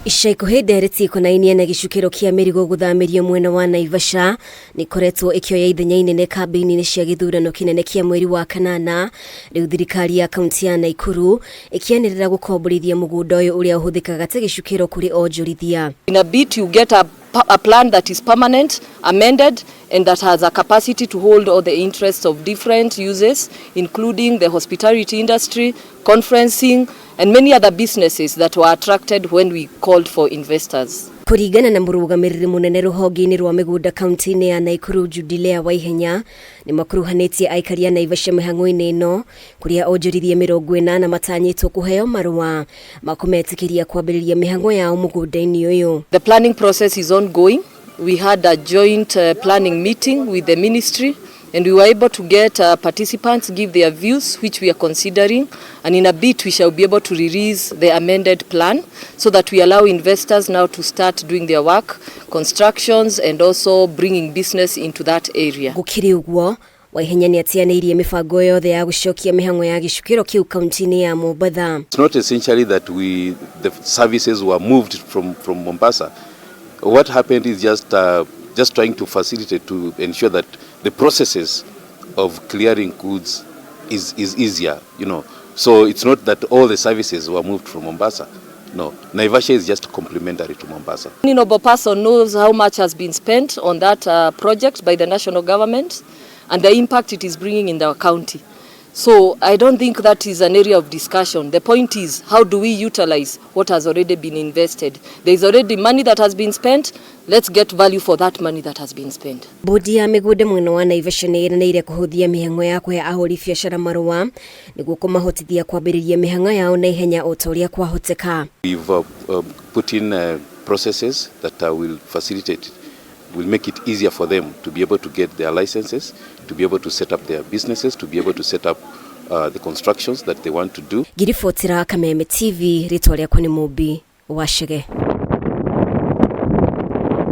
Ica ikuhĩ ndereti ikonainie na gĩcukĩro kĩa mĩrigo gũthamĩrio mwena wa Naivasha nĩ ikoretwo ĩkĩoya ithenya inene kambĩini-inĩ cia gĩthurano kĩnene kĩa mweri wa kanana. Rĩu thirikari ya kaunti ya Naikuru ĩkĩanĩrĩra gũkomborithia mũgũnda ũyũ ũrĩa ũhũthĩkaga ta gĩcukĩro kũrĩ onjorithia. In a bit you get a plan that is permanent, amended, and that has a capacity to hold all the interests of different uses, including the hospitality industry, conferencing, and many other businesses that were attracted when we called for investors. Kũringana na mũrũgamĩrĩri mũnene rũhonge-inĩ rwa mĩgũnda kaunti-inĩ ya Naikuru Judilea Waihenya, nĩ makuruhanĩtie aikari a Naivasha mĩhang'o-inĩ ĩno kũrĩa onjorithia 80 matanyĩtwo kũheo marũa ma kũmetĩkĩria kwambĩrĩria mĩhang'o yao mũgũnda-inĩ ũyũ. The planning process is ongoing. We had a joint planning meeting with the ministry, and we were able to get participants give their views, which we are considering, and in a bit we shall be able to release the amended plan so that we allow investors now to start doing their work, constructions, and also bringing business into that area. Gũkĩrĩ ũguo, Waihenya nĩ atianĩirie mĩbango yothe ya gũcokia mĩhang'o ya gĩcukĩro kĩu kaunti-inĩ ya Mombatha. It's not essentially that the services were moved from Mombasa. What happened is just trying to facilitate to ensure that the processes of clearing goods is easier. So it's not that all the services were moved from Mombasa. No, Naivasha is just complementary to Mombasa. Any noble person knows how much has been spent on that project by the national government and the impact it is bringing in the county. So I don't think that is an area of discussion. The point is, how do we utilize what has already been invested? There is already money that has been spent. Let's get value for that money that has been spent. Bodi ya mĩgũnda mwena wa Naivasha nĩ ĩranĩire kũhũthia mĩhang'o ya kũhe ahũri biacara marũa nĩguo kũmahotithia kwambĩrĩria mĩhang'o yao na ihenya o ta ũrĩa kwahoteka. We've put in processes that will facilitate, will make it easier for them to be able to get their licenses, to be able to set up their businesses, to be able to set up the constructions that they want to do. Ngiribotera Kameme TV, rĩtwa rĩakwa nĩ Mũmbi wa Chege.